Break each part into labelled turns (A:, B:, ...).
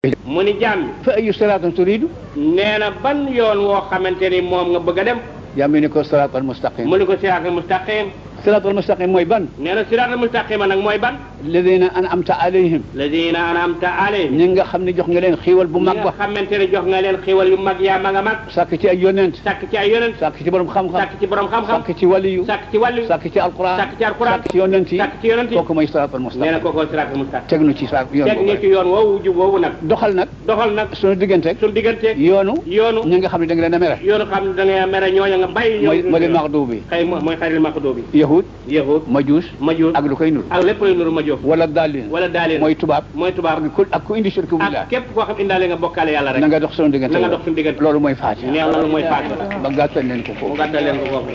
A: mu ni jaam bi
B: fa ayu siraatin turiidu
A: nee na ban yoon woo xamante ni moom nga bëgg a dem
B: jaam bi ni ko siraatal mustaqim
A: mu ni ko siraatal mustaqim
B: siraatal mustaqim mooy ban
A: nee na siraatal mustaqim nag mooy ban
B: ladina an'amta alayhim
A: ladina an'amta alayhim
B: ñi nga xam ne jox nga leen xiiwal bu mag
A: ñi
B: ba
A: nga xamante ne jox nga leen xiiwal yu mag yaa ma nga mag
B: sàkk ci ay yonent
A: sàkk ci ay yonent
B: sàkk ci borom xam-xam
A: sàkk ci borom xam-xam
B: sàkk ci waliyu
A: sàkk ci wàllu
B: sàkk ci alquran
A: sàkk ci alquran
B: sàkk ci yonent yi
A: sàkk ci yonent yi
B: kooku mooy siraatal
A: nee
B: mustaqim
A: na kooku siraatal mustaqim
B: teg nu ci sa yoon
A: teg ni ci
B: boobu
A: yoon woowu jub woowu nag
B: doxal nag
A: doxal nag
B: suñu digganteeg
A: suñu digganteeg
B: yoonu
A: yoonu
B: ñi nga xam ne da nga leen a mere
A: yoonu xam ne da ngay mere ñooña nga bàyyi
B: mooy
A: ñoom
B: moo di maxduubi
A: xëy mooy xayril maxduubi
B: yahud
A: yahud
B: majuus
A: majuus
B: ak lu koy nur
A: ak lépp luy nuru ma jóg
B: wala daalin
A: wala daalin
B: mooy tubaab
A: mooy tubaab
B: ak ku indi shirku billah
A: ak képp koo xam indaale nga bokkaale yàlla rek
B: na nga dox suñu diggante
A: na nga dox suñu diggante
B: loolu mooy faati
A: nee loolu mooy faati
B: ba gàttal leen ko
A: mu
B: foofu
A: gàttal leen ko foofu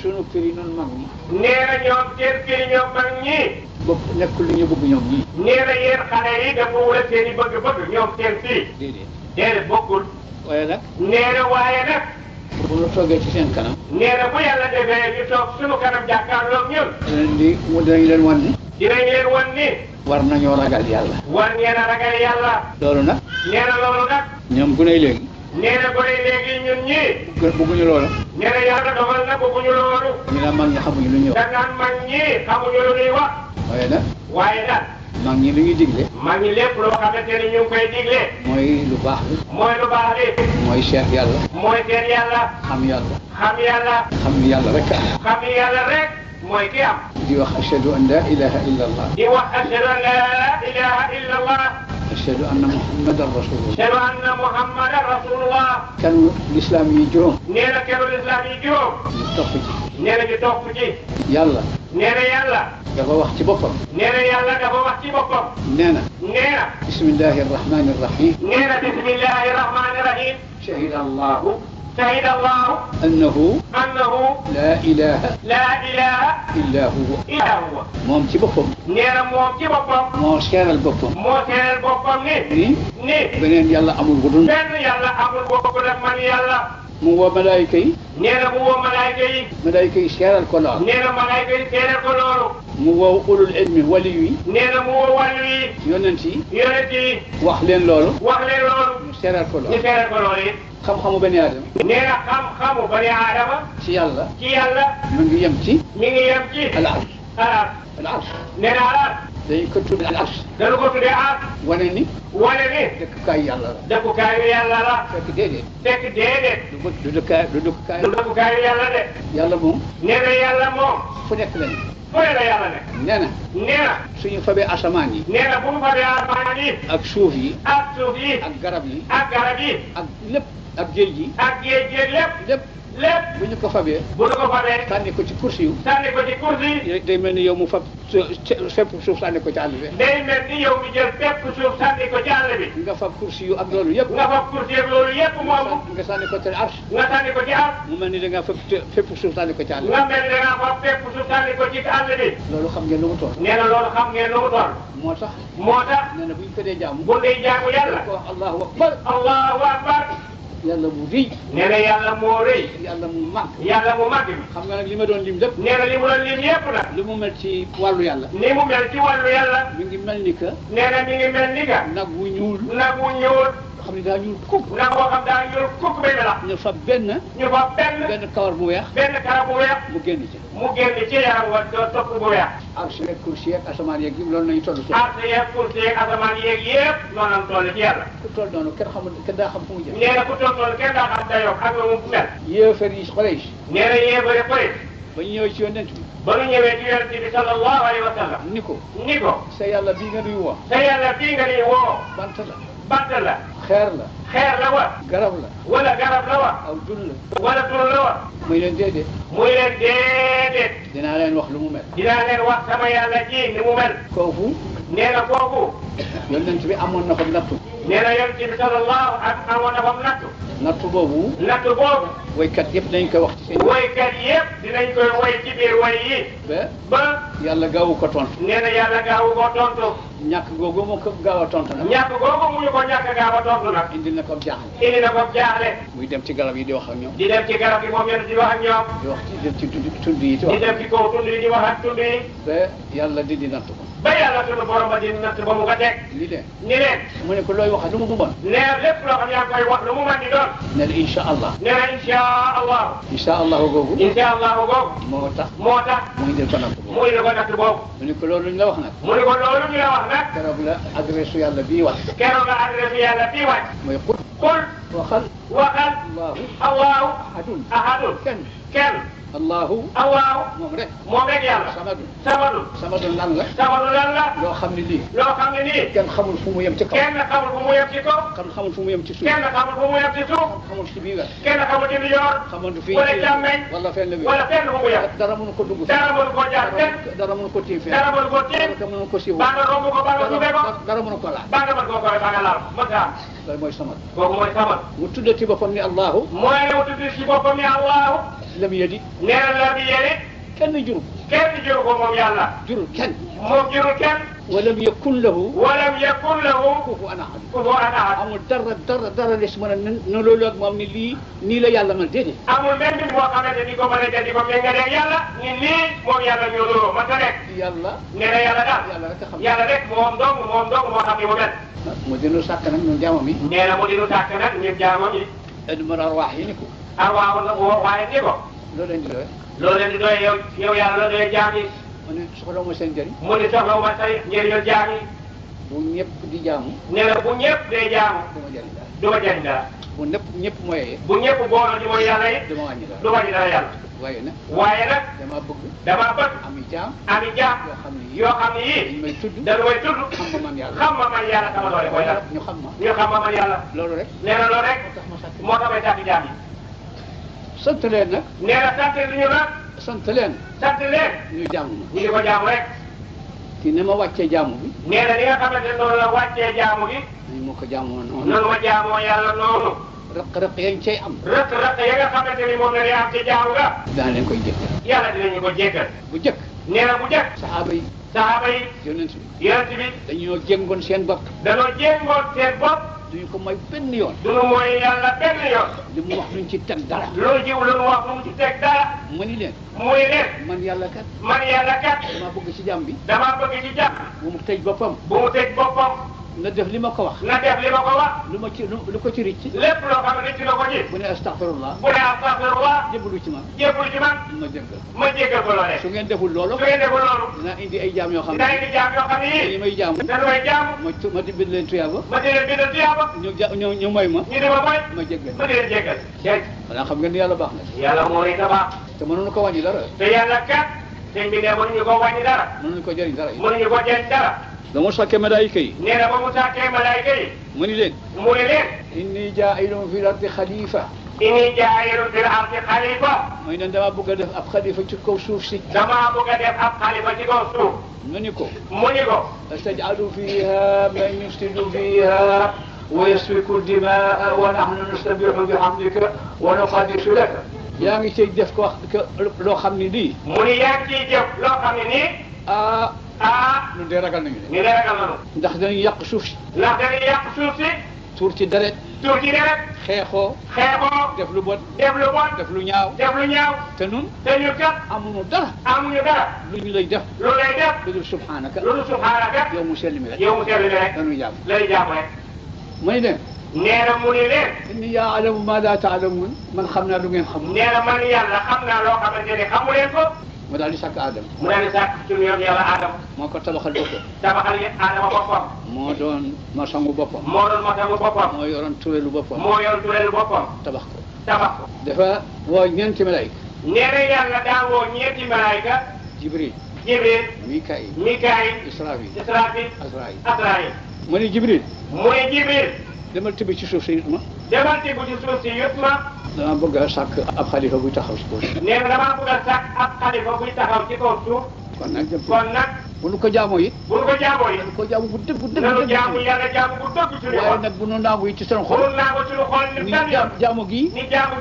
B: sunu firi noonu mag ñi
A: nee na ñoom seen firi ñoom mag ñi
B: bopp nekk lu ñu bëgg ñoom ñii
A: nee na yéen xale yi dafa wala seen i bëgg-bëgg ñoom seen fii
B: déedéet
A: déedéet bokkul
B: waaye nag
A: nee na waaye nag
B: bu ñu toogee ci seen kanam
A: nee na bu yàlla defee ñu toog suñu kanam jàkkaarloog ñun
B: dinañ leen wan ni
A: dinañ leen wan ni
B: war nañoo ragal yàlla
A: war ngeen a ragal yàlla
B: loolu nag
A: nee na loolu nag
B: ñoom gunóor léegi
A: nee na gone léegi ñun ñii
B: bëgguñu loolu
A: nee na yàlla dogal na bëgguñu loolu
B: ñu naan mag ñi xamuñu lu ñuy wax
A: da ngaan mag ñi xamuñu lu ñuy wax
B: waaye nag
A: waaye nag
B: mag ñi lu ñuy digle
A: mag ñi lépp loo xamante ni ñu ngi koy digle
B: mooy lu baax li
A: mooy lu baax li
B: mooy cheikh yàlla
A: mooy seen yàlla
B: xam yàlla
A: xam yàlla
B: xam ni yàlla rek
A: xam yàlla rek mooy ki am
B: di wax ashhadu an la ilaha illa allah
A: di wax ashhadu an la ilaha illa allah
B: ashhadu anna muhammadan rasulullah
A: ashhadu anna muhammadan rasulullah
B: kan l'islam yi juróom
A: nee na kenn lislaam yi juróom
B: ñu topp ci
A: nee na ñu topp ci
B: yàlla
A: nee na yàlla
B: dafa wax ci boppam
A: nee na yàlla dafa wax ci boppam
B: nee na
A: nee na
B: bismillahi arrahmani arrahim
A: nee na bismillahi rahmani rahim
B: shahida allahu
A: shahida allahu
B: annahu
A: annahu
B: la ilaha
A: la ilaha
B: illa huwa
A: illa huwa
B: moom ci boppam
A: nee na moom ci boppam
B: moo seeral boppam
A: moo seeral boppam ni ni
B: beneen yàlla amul bu dul
A: benn yàlla amul bokk def man yàlla
B: mu woo malaayika yi
A: nee na mu woo malaayika yi
B: seeral ko lool
A: nee na malaayika yi seeral ko loolu
B: mu woo ulul ilmi wali yi
A: nee na mu woo wàllu yi
B: yonent yi
A: yonent yi
B: wax leen loolu
A: wax leen loolu
B: ñu seeral ko
A: ñu
B: lool
A: seeral ko loolu it
B: xam-xamu bani aadama
A: nee na xam-xamu bani aadama
B: ci yàlla
A: ci yàlla
B: mu ngi yem ci
A: mi ngi yem ci
B: al arsh
A: arab
B: al arsh
A: nee na arab
B: dañu ko tudd al arsh
A: dañu ko tuddee arab
B: wane ni
A: wane ni
B: dëkkukaay yàlla la
A: dëkkukaayu yàlla la
B: fekk déedéet
A: fekk déedéet
B: du dëkkukaay
A: du dëkkukaayu yàlla de
B: yàlla moom
A: nee na yàlla moom
B: fu nekk lañu
A: fu ne la yàlla ne
B: nee na
A: nee na
B: suñu fabee asamaan yi
A: nee na bu mu fabee asamaan yi
B: ak suuf yi
A: ak suuf yi
B: ak garab yi
A: ak garab yi
B: ak lépp ak géej gi
A: ak géej géej lépp
B: lépp
A: lépp
B: bu ñu ko fabee
A: bu nu ko fabee
B: sànni ko ci kursi yu
A: sànni ko ci kursi
B: day mel ni yow mu fab fépp suuf sànni ko ci àll bi
A: day mel ni yow mi jël fépp suuf sànni ko ci àll bi
B: nga fab kursi yu ak loolu yëpp
A: nga fab kursi ak loolu yëpp moomu
B: nga sànni ko ci arsh
A: nga sànni ko ci àll
B: mu mel ni da ngaa fab fépp suuf sànni ko ci àll bi
A: nga mel ni da ngaa fab fépp suuf sànni ko ci àll bi
B: loolu xam ngeen lu mu toll
A: nee na loolu xam ngeen lu mu toll
B: moo tax
A: moo tax
B: nee na bu ñu ko dee jaamu
A: bu dee jaamu yàlla
B: ko wax allahu akbar
A: allahu akbar
B: yàlla mu rëy
A: nee na yàlla moo rëy
B: yàlla mu màgg
A: yàlla mu màgg mi
B: xam nga nag li ma doon lim lépp
A: nee na li mu doon lim yépp nag
B: li mu mel ci wàllu yàlla
A: ni mu mel ci wàllu yàlla
B: mi ngi mel ni que
A: nee na mi ngi mel ni nga
B: nag wu ñuul
A: nag wu ñuul
B: xam ne daa ñuul kukk
A: nag boo xam daa ñuul kukk bay la
B: ñu fa benn kawar bu weex
A: benn kara bu weex
B: mu génn ci
A: mu génn ci yaram wa topp bu weex
B: arsh yeeg kursi yeeg asamaan yeeg yëpp loolu nañu toll ci
A: arsh yeeg kursi yeeg asamaan yeeg yëpp noonu la toll ci yàlla
B: ku toll noonu kenn xamul kenn daa xam fu mu jëm
A: nee na ku toll noonu kenn daa xam dayoo ak lu mu mel
B: yéefar yi Quraysh
A: nee na yéefari Quraysh
B: ba ñu ñëwee ci yonent bi
A: ba ñu ñëwee ci yonent bi sallallahu alayhi wa sallam
B: ni ko
A: sa
B: yàlla bii nga nuy woo
A: sa yàlla bii nga nuy woo
B: bant la
A: bant la
B: xeer la
A: xeer la wa
B: garab la
A: wala garab la wa
B: aw dun la
A: wala tur la wa
B: muy leen déedéet
A: muy leen déedéet
B: dinaa leen wax lu mu mel
A: dinaa leen wax sama yàlla ji ni mu mel
B: kooku
A: nee na kooku
B: yonent bi amoon na fa nattu
A: nee na yonent bi sallallahu amoon na fa
B: nattu boobu woykat yëpp dañ koy wax ci seen
A: woykat yëpp dinañ koy woy ci biir woy yi ba
B: yàlla gaawu ko tontu
A: nee na yàlla gaawu ko tontu
B: ñàkk googu moo ko gaaw a tontu nag
A: ñàkk googu mu ñu ko ñàkk gaaw a tontu nag
B: indi na ko jaaxle
A: indi na ko jaaxle
B: muy dem ci garab yi di wax ak ñoom
A: di dem ci garab yi moom yéen di wax ak ñoom
B: di wax ci tund yi di wax
A: di dem ci kaw tund yi di wax ak tund yi
B: ba yàlla dindi natt ko
A: ba yàlla sunu borom ba dindi natt ba mu ko nekk.
B: ni leen.
A: ni leen.
B: mu ne ko looy wax lu mu bon.
A: nee lépp loo xam yaa ngi koy wax lu mu mën di doon.
B: ne la incha allah.
A: nee na incha allah.
B: incha allah googu.
A: incha allah googu.
B: moo tax.
A: moo tax.
B: mu indil ko natt boobu.
A: mu indil ko natt boobu.
B: mu ne ko loolu ñu la wax nag.
A: mu ne ko loolu ñu la wax nag.
B: keroog la adresse yàlla bii wax.
A: keroog la adresse yàlla bii wàcc.
B: mooy qul.
A: qul.
B: waxal.
A: waxal. allahu.
B: ahadun.
A: ahadun. kenn.
B: allahu. moom rek.
A: moom rek yàlla. samadun
B: lan la.
A: samadun lan la.
B: loo xam ne lii.
A: kenn
B: xamul fu mu yem ci kaw.
A: kenn xamul fu mu yem ci kaw.
B: kenn xamul fu mu yem ci suuf.
A: kenn xamul fu mu yem ci suuf.
B: xamul ci biir.
A: kenn xamul ci biir.
B: xamul fii
A: wala càmmeñ.
B: wala fenn bi.
A: wala fenn fu mu yem.
B: dara mënu ko dugg.
A: dara mënu ko jaar kenn.
B: dara mënu ko tiim fenn.
A: dara mënu ko tiim.
B: dara mënu ko siiwoo.
A: baa nga romb ko baa nga suufee ko.
B: dara mënu ko laal.
A: baa nga mën koo koy baa nga laal mën nga am.
B: loolu mooy samad.
A: kooku mooy samad.
B: mu tuddee ci boppam ni allahu.
A: mooy ne mu tuddee ci boppam ni allahu.
B: lam yadi.
A: nee na lam yadi.
B: kenn jurul.
A: kenn juru ko moom yàlla.
B: jurul kenn.
A: moom jurul kenn.
B: walam yakun lahu.
A: walam yakun lahu.
B: kufuwan ahad.
A: kufuwan ahad.
B: amul dara les mën a ne loolu ak moom ni lii nii la yàlla mën déedéet.
A: amul benn nit moo xamante ni ko mën a jël di ko méngaleeg yàlla ni nii moom yàlla ñoo loo mën ta nekk.
B: yàlla.
A: nee na yàlla daal.
B: yàlla rek a xam.
A: yàlla rek moom dong moo xam ni mu mel.
B: mu dinu sàkk nag ñun jaamam yi.
A: nee na mu dinu sàkk nag ñun jaamam yi.
B: admar arwaax yi ni ko.
A: arwaax la waaye ni ko.
B: loo leen di doye.
A: loo leen di doye yow yàlla la doye jaam yi.
B: mu ne soxlawuma seen njëriñ.
A: mu ne soxlawuma say njëriñal jaam yi.
B: bu ñëpp di jaamu.
A: nee na bu ñëpp day jaamu.
B: du ma jëriñ dara.
A: du ma jëriñ dara.
B: bu ñëpp moyee.
A: bu ñëpp booloo di mooy yàlla yi.
B: du ma wàññi dara.
A: du wàññi dara yàlla. waaye nag. dama bëgg.
B: ami jaam.
A: yoo xam ne yii.
B: dañu may tudd. xam ma man yàlla.
A: xam ma man yàlla sama doole mooy dara.
B: ñu xam ma.
A: ñu xam ma man yàlla.
B: loolu rek.
A: nee na loolu rek. moo tax may sàkk jaam yi.
B: sant leen nag.
A: nee na sant ñu nag.
B: sant leen. ñu jaamu ma.
A: ñu di ko jaamu rek.
B: ki ne ma wàccee jaamu bi.
A: nee na li nga xamante ne noonu la wàccee jaamu gi.
B: ni ma ko jaamoo noonu.
A: noonu ma jaamoo yàlla noonu.
B: rëq-rëq yañ cay am.
A: rëq-rëq ya nga xamante ni moom la ñuy am ci jaamu ga.
B: daan leen koy jéggal.
A: yàlla dinañu ko jéggal.
B: bu jëkk.
A: nee na bu jëkk.
B: saxaaba yi. yonent bi. dañoo jéngoon seen bopp. duñu ko mooy benn yoon.
A: duñu mooy yàlla benn yoon.
B: li mu wax duñ ci teg dara.
A: loolu jiw lu mu wax lu mu ci teg dara.
B: mu ni leen. man yàlla kat. dama bëgg ci jàmm bi. bu mu tëj boppam. na def li ma ko wax. lu ma ci lu ko ci ricc.
A: lépp loo xam ne ricc na ko ci.
B: bu ne astaghfirullah. jébbalu ci man. ma jéggal ko loolee. su ngeen deful loolu. dinaa indi ay jaam yoo xam ne. dañu may jaamu. ma di bind leen tuyaaba. ñu moy ma. ma jéggal. xanaa xam ngeen ni yàlla baax na.
A: yàlla moo lay tabax.
B: te mënuñu ko wàññi dara.
A: te yàlla kat. sëñ bi ne mënuñu ko wàññi dara.
B: mënuñu ko jëriñ dara.
C: ba mu sàkkee malaayika yi.
A: nee na ba mu sàkkee malaayika yi.
C: mu ni leen.
B: inni jaa'ilun fil ardi xalifa. mooy ne dama bëgg a def ab xalifa ci kaw suuf si. mu ni ko. ataj'alu fiha man yufsidu fiha wa yasfiku dimaa wa nahnu nusabbihu bihamdika wa nuqaddisu laka. yaa ngi ciy def ko loo xam ne nii.
A: mu ni yaa ngi ciy jëf loo xam ne nii.
B: ñun de ragal nañu
A: ñu de ragal nañu.
B: ndax dañuy yàq suuf si. tuur ci deret. xeexoo. def lu bon. def lu ñaaw. te ñun kat. amuñu dara. lu ñu lay def. lu dul subhanaka. yow mu sell mi rek. dañuy jàmm. mu ni leen.
A: nee na mu ni leen.
B: inni yaalamu ma la taalamun man xam naa lu ngeen xamul.
A: nee na man yàlla xam naa loo xamante ne xamu leen ko.
B: mu daal di sàkk Adama.
A: suñu yoon yàlla Adama.
B: moo ko tabaxal boppam.
A: Adama boppam.
B: moo doon masangu boppam. moo yoroon tureelu boppam. tabax ko. dafa woo ñeenti malayka.
A: nee na yàlla daa woo ñeenti malayka.
B: Jibril. Mikaayil. Israafil. Azraayil. mu ni Jibril. demal tibb ci suuf si yut ma. dama bëgg a sàkk ab xalifa buy taxaw ci kaw suuf.
A: nee na damaa bëgg a sàkk ab xalifa buy taxaw ci kaw suuf.
B: kon nag bu nu ko jaamoo it. dañu ko jaamu bu dëgg.
A: nanu jaamu yàlla jaamu bu dëgg suñu xol.
B: waaye nag bu nu naagu it ci seen xol. ni jaamu gii.
A: ni jaamu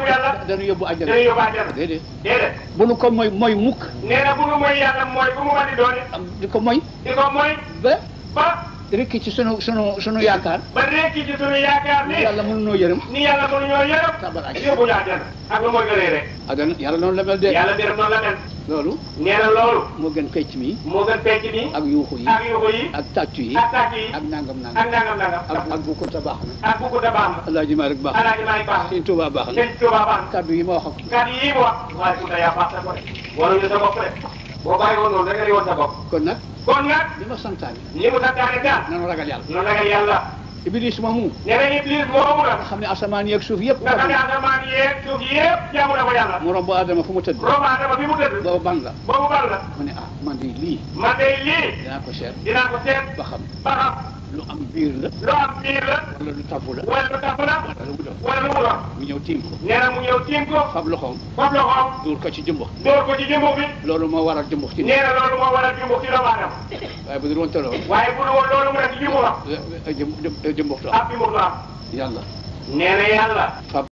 A: yàlla.
B: dañu yóbbu àjjana. déedéet. bu nu ko mooy
A: nee na bu nu mooy yàlla mooy bu mu mën di doon.
B: di ko mooy.
A: ba.
B: rekk ci sunu yaakaar.
A: ba rekk ci sunu yaakaar ni
B: yàlla mënuñoo yërëm.
A: ni yàlla mënuñoo yërëm.
B: tabaraay
A: yóbbu ñu àjjana ak lu mooy gënee rek.
B: yàlla noonu la mel de.
A: yàlla biram noonu la mel.
B: loolu.
A: nee na loolu.
B: moo gën pecc mi.
A: moo gën pecc mi.
B: ak yuuxu yi.
A: ak yuuxu yi.
B: ak tàccu yi.
A: ak tàccu yi.
B: ak nangam nangam.
A: ak nangam nangam.
B: ak bu ko ta baax na.
A: ak bu ko ta baax na.
B: Alaaji Maalik baax na.
A: Alaaji Maalik baax na.
B: Sëñ Tuubaa baax na.
A: Sëñ Tuubaa baax na.
B: kaddu yi ma wax ak.
A: kaddu yi mu wax. waaye ku ta yaa baax sa ko de. waruñu sa bopp de. boo bàyyi woon noonu da nga di woon sa bopp.
B: kon nag.
A: kon nag.
B: li ma santaane.
A: li mu santaane daal.
B: nanu ragal yàlla.
A: nanu ragal yàlla.
B: Iblis moomu.
A: nee na Iblis moomu la.
B: nga xam ne asamaan yeeg suuf yëpp.
A: nga xam ne asamaan yeeg suuf yëpp jaamu na ko yàlla.
B: mu romb Adama fu mu tëdd.
A: romb Adama fi mu tëdd.
B: boobu ban la.
A: boobu ban la.
B: mu ne man de lii.
A: man de lii.
B: dinaa ko seet.
A: dinaa ko seet.
B: ba xam.
A: ba xam.
B: lu am biir la.
A: lu am biir la.
B: wala lu tabb la.
A: wala lu tabb la.
B: wala lu mu doon.
A: wala lu mu doon.
B: mu ñëw tiim ko.
A: nee na mu ñëw tiim ko.
B: fab loxoom.
A: fab loxoom.
B: dóor ko ci jëmbux.
A: dóor ko ci jëmbux bi.
B: loolu moo waral jëmbux ci.
A: nee na loolu moo waral jëmbux ci doomu aadama.
B: waaye bu dul woon te loolu.
A: waaye bu dul woon loolu mu ne ci jëmbux la.
B: jëmbux du am.
A: ab jëmbux du am.
B: yàlla.
A: nee na yàlla.